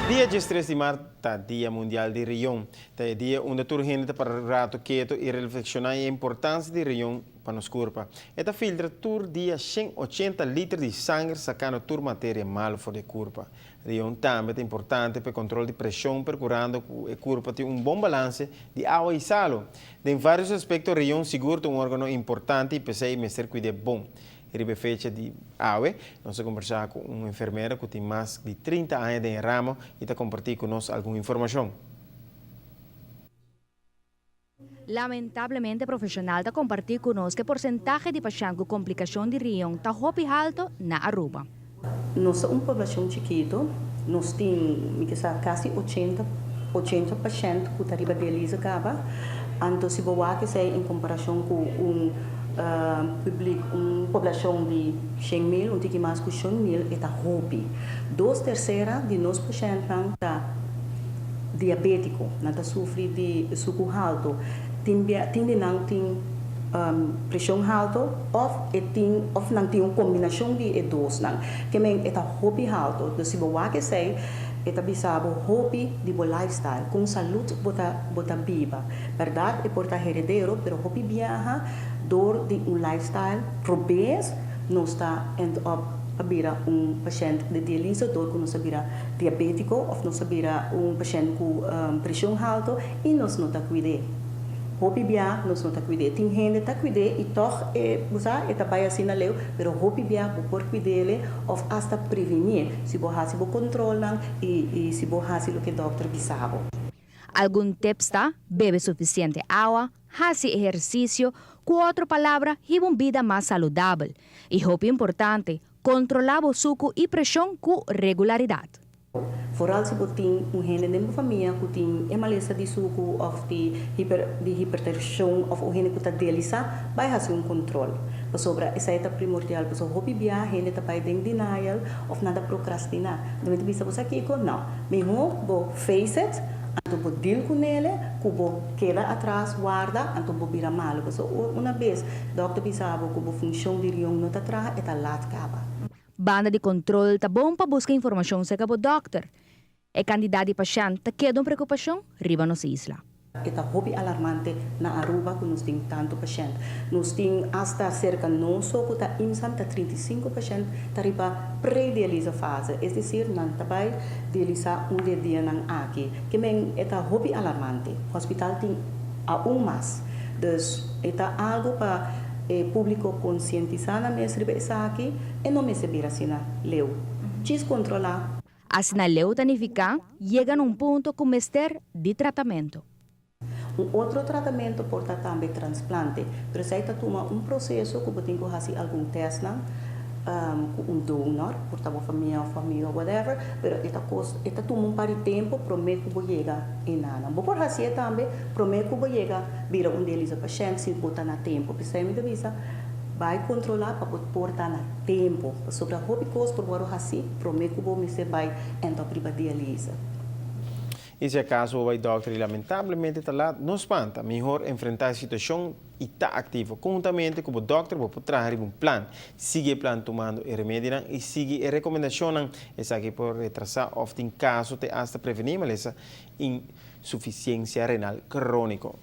Dia 13 di maart ta Dia Mundial di Rion. Ta e dia unda tur hende ta para rato keto y reflexiona e importancia di rion pa nos curpa. E ta filtra tur dia 180 liter di sanger sacando tur materia malo for di e curpa. Rion tambe ta importante pa e control di presion percurando cu e curpa tin un bon balance di awa y salo. Den varios aspecto rion sigur ta un organo importante y p'esey mester cuid'e bon. Riba e fecha di awe, nos a kombersá ku un enfermera ku tin mas di 30 aña den e ramo i ta kompartí ku nos algun informashon. Lamentablemente profesional ta comparti cu nos cu e porcentahe di pashent cu complicacion di riñon ta hopi halto na Aruba. Nos ta un poblacion chikito, nos tin mi ke sa casi 80 80 pashent cu ta riba dialyse caba, anto si bo wak esey en comparacion cu un public un poblacion di 100,000, un tiki mas cu 100,000 e ta hopi. Dos tercera di nos pashentnan ta diabetico, nan ta sufri di sucu halto, tin bia tin di nan tin presion halto of e tin of nan tin un combinacion di e dosnan, ke men e ta hopi halto. Dus si bo wak esey e ta bisa bo hopi di bo lifestyle, con salud bo ta bo ta biba. Berdad e por ta heredero pero hopi biaha door di un lifestyle robes nos ta end up a bira un pashent di dialyse door ku nos a bira diabetiko of nos a bira un pashent ku preshon halto i nos no ta kuid'é. Hopi bia nos no ta kuid'é. Tin hende ta kuid'é i tòg e, bo sa, e ta bai asina leu, pero hopi bia bo por kuid'é of asta prevenié si bo hasi bo kontrolnan i si bo hasi loke dòkter bisa bo. Algun tips ta, bebe suficiente awa, haci ehercicio, cu otro palabra hiba un bida mas saludabel. Y hopi importante, controla bo sucu y presion cu regularidad. Vooral si bo tin un hende den bo famia cu tin e malesa di sucu of di hiper di hipertension of un hende cu ta dialisa, bay haci un control. Pasobra esai ta primordial pasobra hopi bia hende ta bay den denial of nan ta procrastina. Nan ta bisa bo sa kico? No. Mihó bo face it, anto bo deal ku nele, ku bo keda atras warda, anto bo bira malu. Pasobra una bes dòkter bisa bo ku bo funshon di rion no ta traha, e ta lat kaba. Banda di control ta bon pa busca informacion cerca bo dokter. E cantidad di pashent ta keda un preocupacion riba nos isla. E ta hopi alarmante na Aruba ku nos tin tantu pashènt. Nos tin asta serka nos so ku ta IMSAN ta 35 pashènt ta riba pre-dialise fase, es desir nan ta bai dialisá un di e dianan aki. Ke men e ta hopi alarmante. Hospital tin aun mas. Dus e ta algu pa e públiko konsientisá nan mes riba esaki, e no mester bira asina leu. Djis kontrolá. Asina leu ta nifiká yega na un punto ku mester di tratamentu. Un otro tratamentu por ta tambe transplante, pero esei ta tuma un proseso ku bo tin ku hasi algun tèstnan ku un donor, por ta bo famia òf amiga whatever, pero e ta kos e ta tuma un par di tempu promé ku bo yega enanan. Bo por hasié tambe promé ku bo yega bira un dialisa pashènt si bo ta na tempu. P'esei mi ta bisa bai kontrolá pa bo por ta na tempu, pasobra hopi kos por wòrdu hasí promé ku bo mester bai end up riba dialise. I si akaso bo bai dòkter i lamentablemente ta lat, no spanta. Mihor enfrentá e situashon i ta aktivo. Konhuntamente ku bo dòkter bo por traha riba un plan. Sigui e plan tumando e remedinan i sigui e rekomendashonnan. Esaki por retrasá òf tin kaso te asta prevení malesa insufisiensia renal króniko.